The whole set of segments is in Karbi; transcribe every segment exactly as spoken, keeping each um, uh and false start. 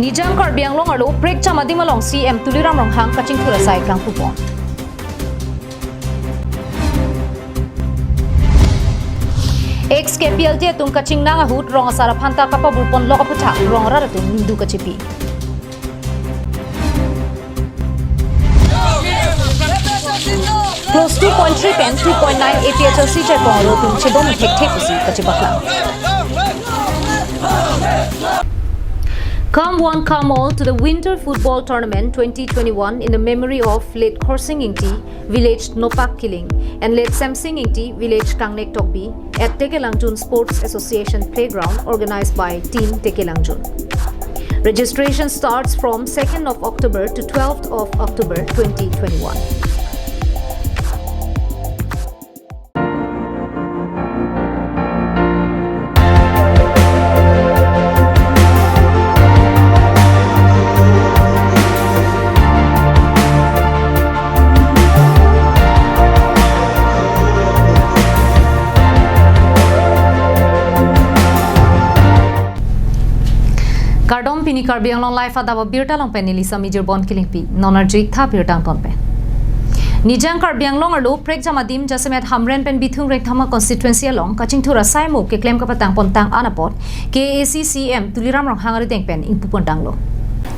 Nijang Karbi Anglong arlo prekjam adim along C M Tuliram Ronghang kachingthur asai kangpupon. Ex K P L T atum kachingnang ahut rong asar aphan ta kapaburpon lok aphuthak rong arat atum ningduk kachipi. Clause two point three pen two point nine A P H L C chepong aro atum chebom thekthek pusi kachepaklang. Come one, come all to the Winter Football Tournament twenty twenty-one in the memory of late Khorsing Ingti, village Nopak Kiling, and late Semsing Ingti, village Kangnek Tokbi, at Tekelangjun Sports Association Playground, organized by Team Tekelangjun. Registration starts from second of October to twelfth of October twenty twenty-one. Kardom, pini Karbi Anglong Live adap abirta along pen neli Sami Jirbon Killingpi, non arju-ik tha birta angton pen. Nijang Karbi Anglong arlo prekjam adim jasemet Hamren pen Bithung Rengthama constituency along kachingthur asai mo keklem kapatangpon tang an apot K A A C C M Tuliram Ronghang arideng pen ingpupon tanglo.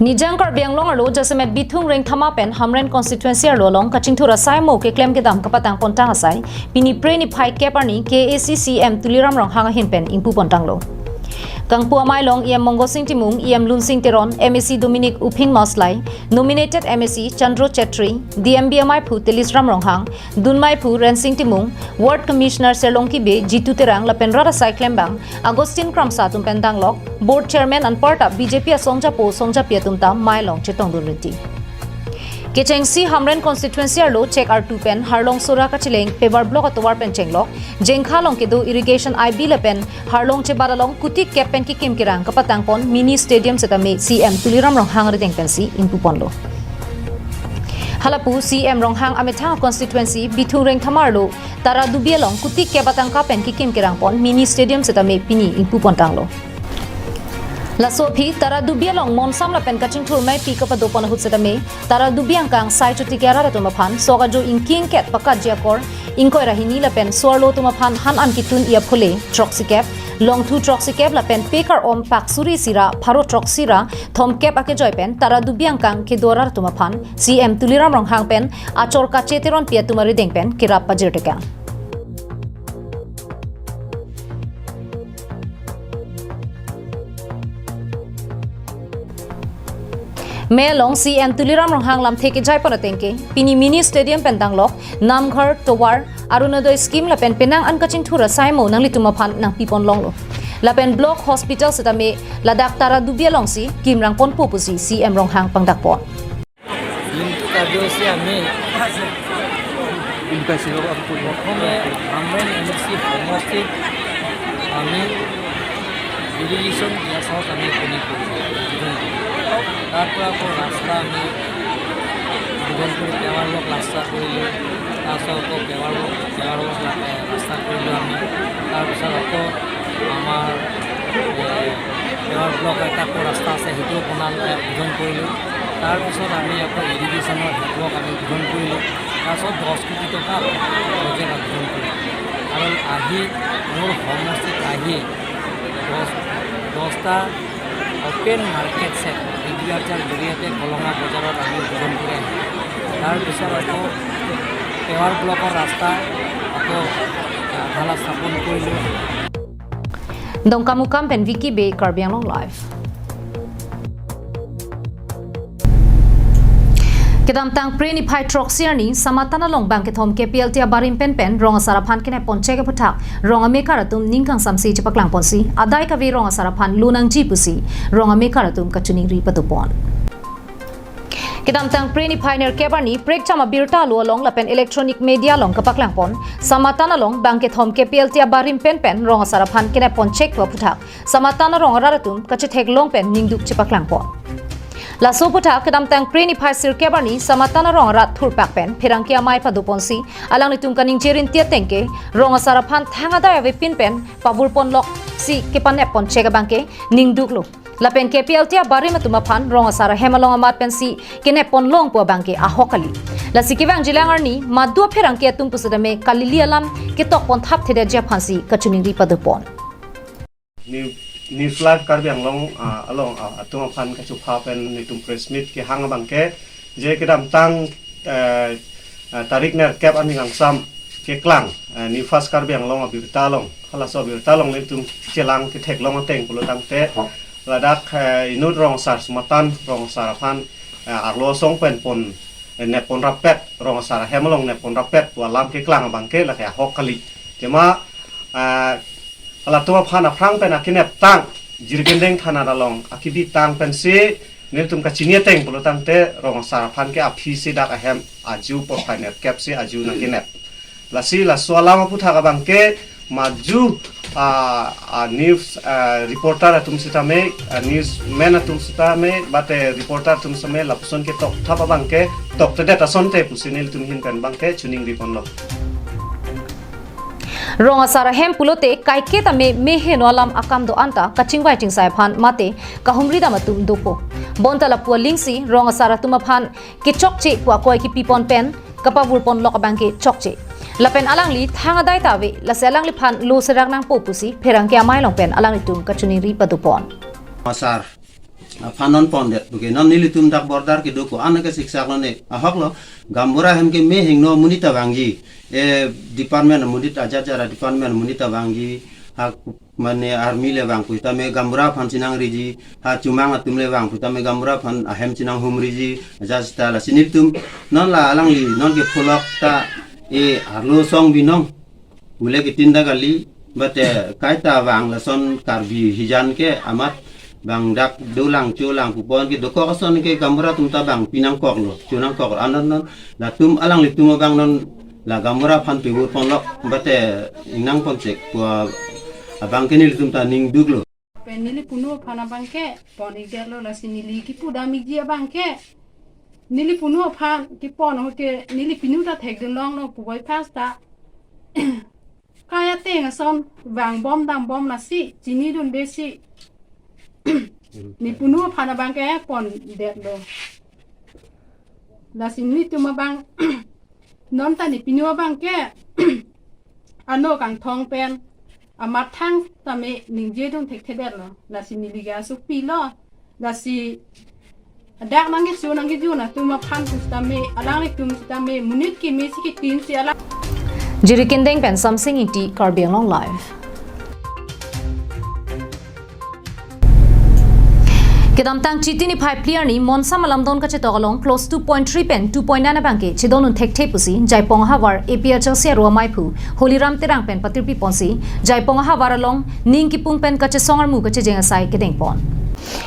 Nijang Karbi Anglong arlo jasemet Bithung Rengthama pen Hamren constituency arlo along kachingthur asai mo keklem kedam kapatangpon tang asai pini Phre niphai kep arni K A A C C M Tuliram Ronghang ahin pen ingpupon tanglo. Kangpu amei along E M Mongo Sing Timung, E M Lunsing Teron, M A C Dominic Uphing Maslai, nominated M A C Chandro Chetri, D M B ameiphu Telisram Ronghang, dun meiphu Rensing Timung, Ward Commissioner Serlongki Bey, Jitu Terang lapen rat asai klembang Augustine Kramsa atum pen danglok, Board Chairman anparta B J P asongjapo songjapi atum ta mei along chetongdun rinti. Kechengsi Hamren constituency arlo chek artu pen Harlong Sora kacheleng Pepar Block atovar pen chenglok, Jengkha along kedo irrigation I B lapen Harlong chebat along kuti kep pen kekim kerang kapatangpon mini stadium setame C M Tuliram Ronghang arideng pensi ingpuponlo. Halapu C M Ronghang amethang constituency Bithung Rengthama arlo Tara Dubi along kuti kep atangka pen kekim kerangpon mini stadium setame pini ingpupon tanglo. Laso aphi Tara Dubi along monsam lapen kachingthur meipi kapadopon ahut setame Tara Dubi angkang sai chotiki arat atum aphan sok ajo ingki ingket pakatji akor ingkoi ra hini lapen so-arlo atum aphan han an kitun-i aphule throksi kep, longthu throksi kep lapen pekar-om pak suri isi ra pharo throksi ra thomkep akejoi pen Tara Dubi angkang kedo arat atum aphan C M Tuliram Ronghang pen achor kache Teronpi atum arideng pen kerap pajirtekang. Mei along C M Tuliram Ronghang lamthe kejaipon ateng ke pini mini stadium pen danglok Namghar, Tovar, Arunodoi scheme lapen penang an kachingthur asai mo nanglitum aphan nangpipon longlo. Lapen block hospital setame ladak Tara Dubi alongsi kimrangponpo pusi C M Ronghang pangdakpon. Lim Karbi si ami Lim Karbi si lo aku. Prothome Hamren M A C সমষ্টিত আমি ইৰিগেশ্যন দিয়া চাওক আমি এইখিনি কৰিছোঁ। তাৰ পৰা আকৌ ৰাস্তা আমি উদ্বোধন কৰি পেৱাৰ ৱৰ্ক ৰাস্তা কৰিলোঁ। তাৰপিছত আকৌ পেৱাৰ ৱৰ্ক, পেৱাৰ ৱৰ্ক ৰাস্তা কৰিলোঁ আমি। তাৰপিছত আকৌ আমাৰ, এ, পেৱাৰ ব্লক এটা আকৌ ৰাস্তা আছে, সেইটোও বনাল, এ, উদ্বোধন কৰিলোঁ। তাৰপিছত আমি আকৌ ইৰিগেশ্যনৰ হেড ৱৰ্ক আমি উদ্বোধন কৰিলোঁ। তাৰপিছত দহ কোটি টকা প্ৰজেক্ট উদ্বোধন কৰিলোঁ। আৰু আহি মোৰ সমষ্টিত আহি দহ, দহটা অপেন মাৰ্কেট ছেট এগ্ৰিকালচাৰ জৰিয়তে কলঙা বজাৰত আমি উদ্বোধন কৰি আহিলোঁ। তাৰপিছত আকৌ পেৱাৰ ব্লকৰ ৰাস্তা আকৌ ঢালা স্থাপন কৰিলোঁ। Dongkamukam pen Vicky Bey, Karbi Anglong Live. Kedamtang Phre niphai throksi arni Samatan along bangkethom K P L T abarim penpen rong asar aphan kenep ponchek aphuthak rong amekar atum ning kangsamse chepaklangponsi adai kave rong asar aphan lo nangji pusi rong amekar atum kachiningri padopon. Kedamtang Phre niphai nerkep arni prekjam abirta alo along lapen electronic media along kapaklangpon Samatan along bangkethom K P L T abarim penpen rong asar aphan kenep ponchek aphuthak Samatan arong arat atum kachetheklong pen ningduk chepaklangpon. Laso aphuthak kedamtang Phre niphai sirkep arni Samatan arong arat thurpak pen pherangke amei padoponsi alanglitum kaningje rinti ateng ke rong asar aphan thang adai avepin pen paburpon loksi kepanep ponchek abangke ningduklo. Lapen K P L T abarim atum aphan rong asar ahem along amat pensi kenep ponlong pu abangke ahok kali. Lasi kevangjilang arni madu apherangke atum pusitame kalili alam ketok pon thapthedetji aphansi kachiningri padopon. New, News Live Karbi Anglong, ah, along, ah, atum aphan kachupha pen nelitum press meet kehang abangke, je kedamtang, eh, eh, tarik nerkep arni kangsam keklang, eh, New First Karbi Anglong abirta along, halaso abirta along nelitum chelang ketheklong ateng pulo tangte, ladak, eh, inut rong asar sumatan, rong asar aphan, eh, arlo asong pen pon, eh, nep pon rappet, rong asar ahem along nep pon rappet pu alam keklang abangke lake ahok kali. Tema, eh, halatum aphan aphrang pen akenep tang, Jirikindeng thana along akebi tang pensi nelitum kachini ateng pulo tangte rong asar aphan ke aphi si dak ahem aju porphai nerkep si aju nangkenep. Lasi laso alam aphuthak abangke madu, ah, ah, news, ah, reporter atum sitame, ah, newsman atum sitame, bate reporter atum sitame lapuson ketok thap abangke tokthedet asonte pusi nelitum ahin pen abangke chiningri ponlo. Rong asar ahem pulote kaike tame meheno alam akam do-an ta kachingvai chingsai aphan mate kahumri dam atum dopo. Bonta lapu alingsi rong asar atum aphan kechokche pu akoi kepipon pen kapavur ponlok abangke chokche. Lapen alangli thang adai ta ave, lasi alangliphan lo serak nangpo pusi pherangke amei along pen alanglitum kachiningri padopon. Asar aphan non pondet puke non nelitum dak border kedo ko-an ke siksak lo ne ahok lo. Gaonbura ahem ke mehingno amonit ta vangji, eh, department amonit, ajat jara department amonit ta vangji, ha mane army le vang pusitame gaonbura aphan chinangriji, ha chomang atum le vang pusitame gaonbura aphan ahem chinanghumriji, ajat seta lasi nelitum non la alangli non ke pholok ta, eh, arlo asong binong ule ketin ta kali, bate kaita vang lason Karbi hijan ke amat bang dak dolang cholang pupon ke dokok ason ke gaonbura atum ta bang pinangkok lo, chonangkok lo, anon non latum alanglitum abang non la gaonbura aphan pivur ponlok, bate ingnang ponsek pu abangke nelitum ta ningduk lo. Pen neli punu aphan abangke pon-ikdet lo, lasi neli kipu dam-ikji abangke neli punu aphan kepon ahut ke neli pinu ta thekdun longlo, puvoiphas ta kai ateng ason vangbom dambom lasi chinidunde si neli punu aphan abangke pondet lo. Lasi nelitum abang non ta neli pinu abangke ano kangthong pen amat thang tame ningjedun thekthedet lo. Lasi neli ke asuk pilo. Lasi dak nangkecho nangkejun atum aphan pusitame alanglitum sitame monit keme si ketin si alang. Jirikindeng pen Samsing Ingti, Karbi Anglong Live. Kedamtang Chiti niphai phli arni Monsam alamdon kachetok along clause two point three pen two point nine abangke chedondun thekthe pusi Jaipong ahavar A P H L C aro amaiphu Holiram Terang pen patirpi ponsi Jaipong ahavar along ning kipung pen kachesong armu kachejeng asai kedengpon.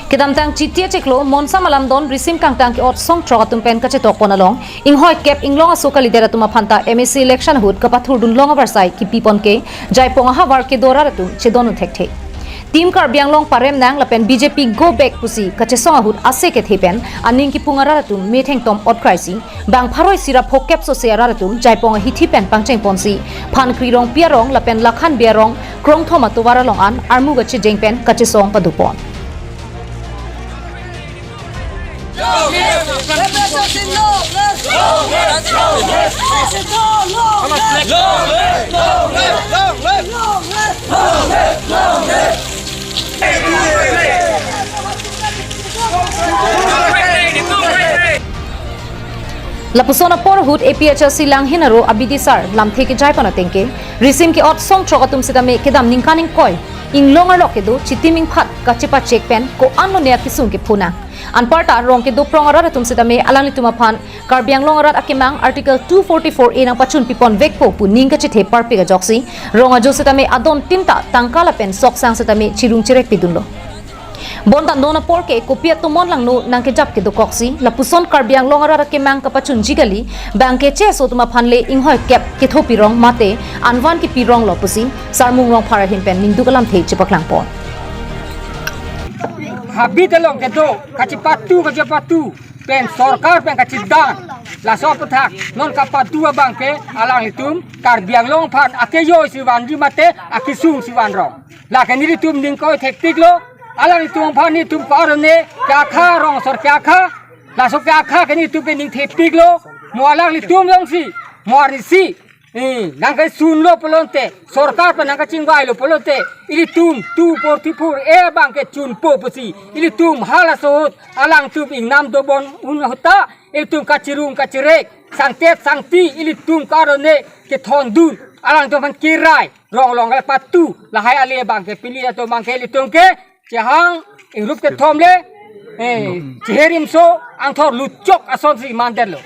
Kedamtang Chiti achiklo Monsam alamdon risim kangtang ke-ot songthrok atum pen kachetok pon along inghoi kep inglong aso kalidet atum aphanta M A C election ahut kapathurdun long avarsai kipipon ke Jaipong ahavar kedo arat atum chedondun thekthe. Team Karbi Anglong parem nang lapen B J P go back pusi kachesong ahut ase kethe pen aning kipung arat atum methengtom otkraisi bang pharo isi ra phokep sose arat atum Jaipong ahithi pen pangcheng ponsi Phankri Rongpi arong lapen Lakhan Bey arong krongthom atovar along an armu kachejeng pen kachesong padopon. Lapuson apor ahut A P H L C Langhin aro abidi sar lamthe kejai pon ateng ke risim ke-ot songthrok atum sitame kedam ningkan ingkoi inglong arlo kedo Chiti mingphat kachepachek pen ko-an lone akesung kepho nang. Anparta rong kedo prong arat atum sitame alanglitum aphan Karbi Anglong arat akemang Article two forty-four A nangpachun pipon vekpo pu ning kachethe parpik ajoksi rong ajo sitame adon tinta tangka lapen soksang sitame chirung chirek pidunlo. Bonta non apor ke kopi atomon langno nangkejap kedokoksi lapuson Karbi Anglong arat akemang kapachunji kali, bang keche aso atum aphan le inghoi kep ketho pirong mate anvan kepi ronglo pusi Sarmung Rongphar ahin pen ningduk alamthe chepaklangpon. Habit along kedo kachepatu kachepatu pen sorkar pen kachedan laso aphuthak non kapatu abangke alanglitum Karbi Anglong aphan akejoi si vanji mate akesung si vanrong. Lake nelitum ningkoi thektiklo. Alanglitum aphan nelitum ko-an ne ke akha rong asor ke akha. Laso ke akha ke nelitum ke ningthepiklo. Mo alanglitum jongsi, mo arnisi, eh, nangkesunlo pulote, sorkar pen nangkachingvailo pulote, ilitum two forty-four A abang ke chunpo pusi, ilitum halaso ahut alangtum ingnam dobom un ahut ta, ilitum kachirung kachirek, sangtet sangti, ilitum ko-an ne kethondun, alangtum aphan kirai, rong along le patu, lahai ale abang ke pini atum abang ke ilitum ke chehang, ingrup kethom le, eh, cheherimso, angthor luchok asonsi mandetlo.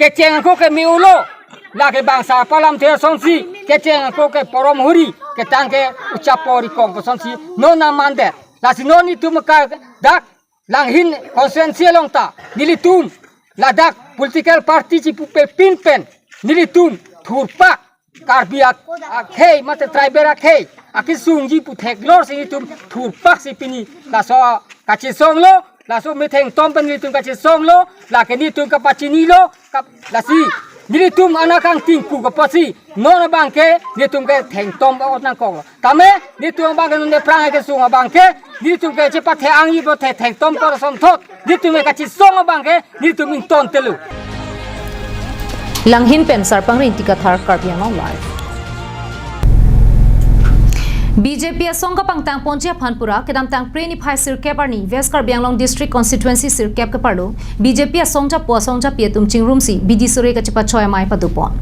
Kecheng ako ke me-olo, lake bangso palamthe asonsi, kecheng ako ke porom huri, ketang ke uchapo rikong asonsi, non nangmandet. Lasi non nelitum ke dak, Langhin constituency along ta, nelitum, ladak political party chipupe pin pen, nelitum, thurpak, Karbi ak-, akhei, mate tribal akhei, akesungji pu theklor si nelitum, thurpak si pini, laso kachesonglo, laso methengtom pen nelitum kachesonglo, lake nelitum kapachinilo, kap-, lasi, nelitum anak kangtingku kapasi, non abang ke, nelitum ke thengtom ba-ot nangkoklo. Tame, nelitum abang ke non aphrang kesung abang ke, nelitum ke chepathe-angji pu the thengtom kor asonthot, nelitum ke kachesong abang ke, nelitum ingtontelo. Langhin pen Sarpangri Ingti Kathar, Karbi Anglong Live. B J P asong kapangtangponji aphan pura, kedamtang Phre niphai sirkep arni, West Karbi Anglong District Constituency sirkep keparlo, B J P asong japo asong japi atum chingrumsi, bidi sore kachepachoi amei padopon.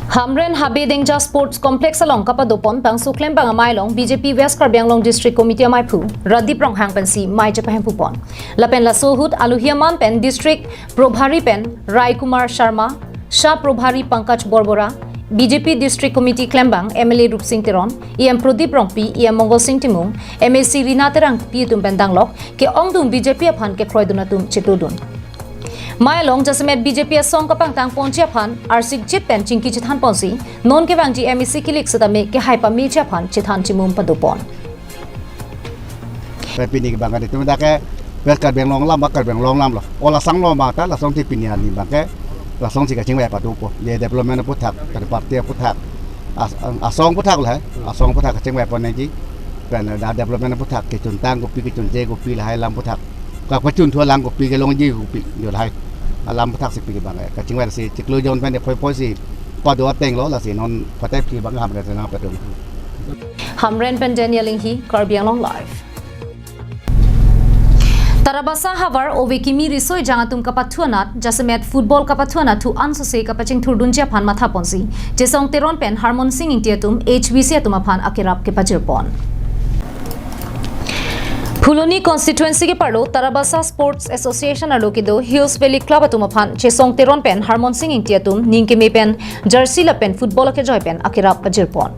Hamren Habe Dengja Sports Complex along kapadopon bangso klembang amei along B J P West Karbi Anglong District Committee ameiphu Radip Ronghang pensi mei chepahempupon. Lapen laso ahut alohi aman pen District Probhari pen Rai Kumar Sharma, Sah Probhari Pankaj Borbora, B J P District Committee klembang M L A Rupsing Teron, E M Prodip Rongpi, E M Mongol Sing Timung, M A C Rina Terangpi atum pen danglok, ke-ongdung B J P aphan kekroidun atum chetudun. Mei along jasemet B J P asong kapangtangponji aphan, arsikjit pen chingki chethanponsi, non kevangji M A C kilik setame kehai pameji aphan chethan chimum padopon. Pini kebang kan itu dak ke West Karbi Anglong alam, Karbi Anglong alam lo. Ola sang lo abang ta, lasonsi pini arni abang ke, lasonsi kachingvai padopo. Ye development aphuthak, tari party aphuthak, as-, asong aphuthak lo he, asong aphuthak kachingvaiponji. Pen dak development aphuthak, kechuntang kopi, kechunje kopi lahai alam aphuthak. Ka-, kachunthu alam kopi, kelongji kopi, jo lahai. Alam aphuthak si pini abang ke. Kachingvai si chiklo jon pen de phoi phoi si pado atenglo, lasi non patai pini abang Hamren pen nangpadun. Hamren pen Daniel Inghi, Karbi Anglong Live. Tarabasa havar ove kimi riso ejang atum kapathu anat, jasemet football kapathu anatthu ansose kapachingthurdunji aphan mathaponsi, Chesong Teron pen Harmon Sing Ingti atum H V C atum aphan akerap kepajirpon. Phuloni constituency keparlo Tarabasa Sports Association arlo kedo Hills Valley Club atum aphan Chesong Teron pen Harmon Sing Ingti atum ning keme pen jersey lapen football akejoi pen akerap pajirpon.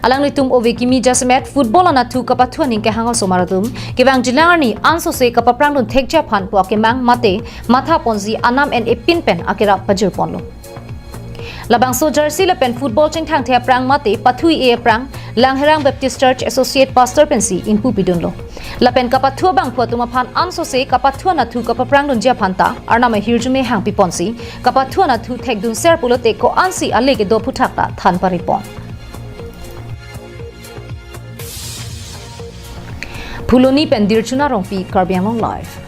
Alanglitum ove kimi jasemet football anatthu kapathu aning kehang osomar atum kevangjilang arni ansose kapaprangdun thekji aphan pu akemang mate mathaponsi anam en-e pin pen akerap pajirponlo. Labangso jersey lapen football chingthangthe aphrang mate pathu-e aphrang Langherang Baptist Church Associate Pastor pensi ingpu pidunlo. Lapen kapathu abangphu atum aphan ansose kapathu anatthu kapaprangdunji aphan ta Arnam ahirjume hangpiponsi, kapathu anatthu thekdunser pulote ko-ansi ale kedo aphuthak ta than paripon. Phuloni pen Dirchuna Rongpi, Karbi Anglong Live.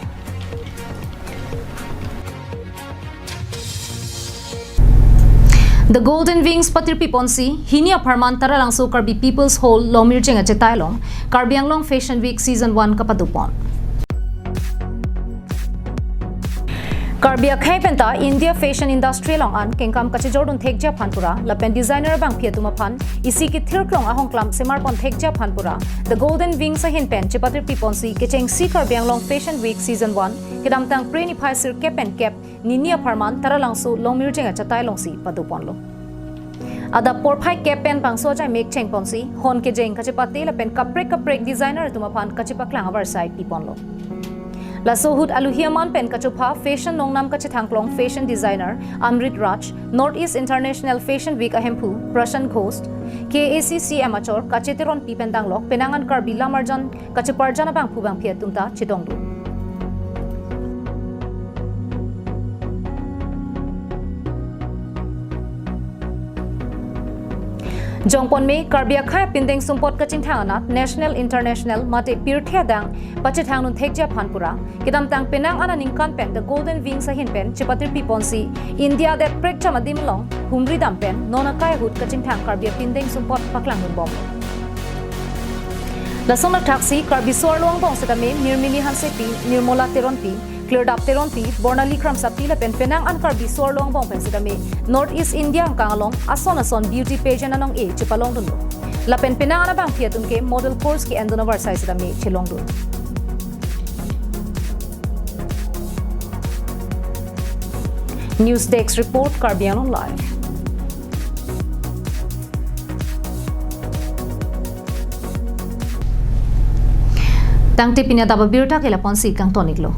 The Golden Wings patirpiponsi, hini apharman Taralangso Karbi People's Hall, Longmirjeng achetai along, Karbi Anglong Fashion Week Season one kapadopon. Karbi akhei penta India fashion industry along an kengkam kachejordun thekji aphan pura, lapen designer abangpi atum aphan isi kethirklong ahongklam semarpon thekji aphan pura, The Golden Wings ahin pen chepatirpiponsi kechengsi Karbi Anglong Fashion Week Season one, kedamtang Phre niphai sirkep pen kep, nini apharman Taralangso Longmirjeng achetai alongsi padoponlo. Adap porphai kep pen bangso ajai mek chengponsi, hon kejeng kachepate lapen kaprek kaprek designer atum aphan kachepaklang avarsai piponlo. Laso ahut alohi aman pen kachopha fashion nongnam kachethangklong fashion designer Amrit Raj, North East International Fashion Week ahemphu Prashant Ghosh, K A C C M achor Kache Teronpi pen danglok penang an Karbi lamarjan kacheparjan abangphu bangphi atum ta chetongdun. Jongpon me Karbi akhei apindeng sumpot kachingthang anat national, international mate pirthe adang pachethang dun thekji aphan pura kedamtang penang an aningkan pen The Golden Wings ahin pen chepatirpi ponsi India det prekjam adim along humri dam pen non akai ahut kachingthang Karbi apindeng sumpot paklang dun bom. Lason athaksi Karbi so-arlo angbong setame Nirmini Hansepi, Nirmola Teronpi, Klirdap Teronpi, Bornali Kramsapi lapen penang an Karbi so-arlo angbong pen setame North East India angkang along ason ason beauty pageant anong-e chepalong dunlo. Lapen penang an abangpi atum ke model course ke-en dun avarsai setame chelong dun. News Desk Report, Karbi Anglong Live. Tangte pini adap abirta ke lapu-ansi kangton-iklo.